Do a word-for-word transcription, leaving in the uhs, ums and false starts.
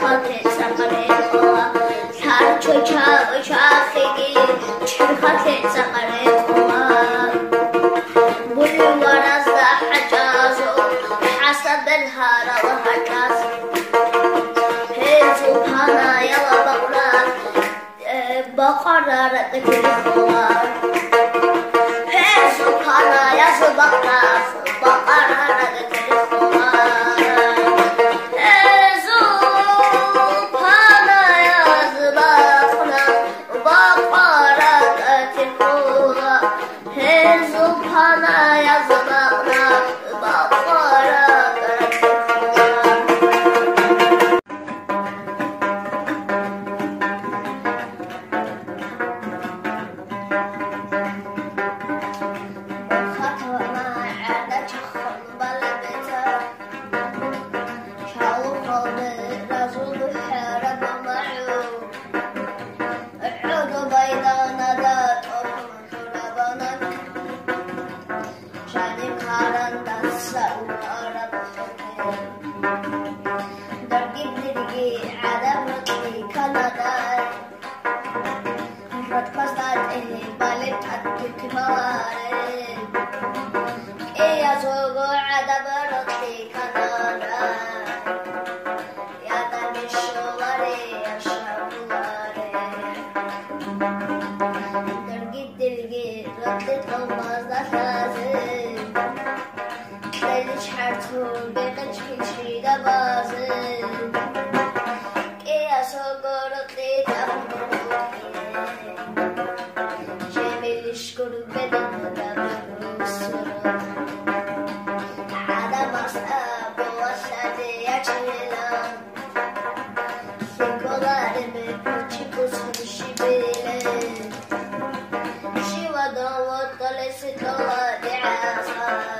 Хатир цӀакъ рекъола, лъар чоча-, чочахиги, чир хатир цӀакъ рекъола. Буюла разда хӀачӀазул, хӀасаб бергьарал гьачӀаз. Гьезул панаяла бакъра, э, бакъара ракӀ ккола. Гьезул панаязул бакъра, бакъара ракӀ ккола. Гьезул панаяз бакъна, бакъара ракӀ ккола. Гьезул панаяз бакъна, бакъара ракӀ ккола. Жаниб гьарандаса урараб хӀукму. Дарги-дирги гӀадаб рокьи канадай. ГьатӀбасда тӀегьибали тӀадги кималаре. КӀиязулго гӀадаб рокьи канадай. ЯтӀаги щоларе, яшавуларе. Дарги-дирги рокьи тӀолбазда лъазе. Кьелич хӀарцул бекъечӀин чида базе. КӀиясого рокьи тӀамурухъе. Жемилищ гурбедаб русуро. ГӀадамас абула лъазе ячейилан. Лъиколареб кучи кусун щибиле. Щивадал вотӀалес тӀола дигӀаза.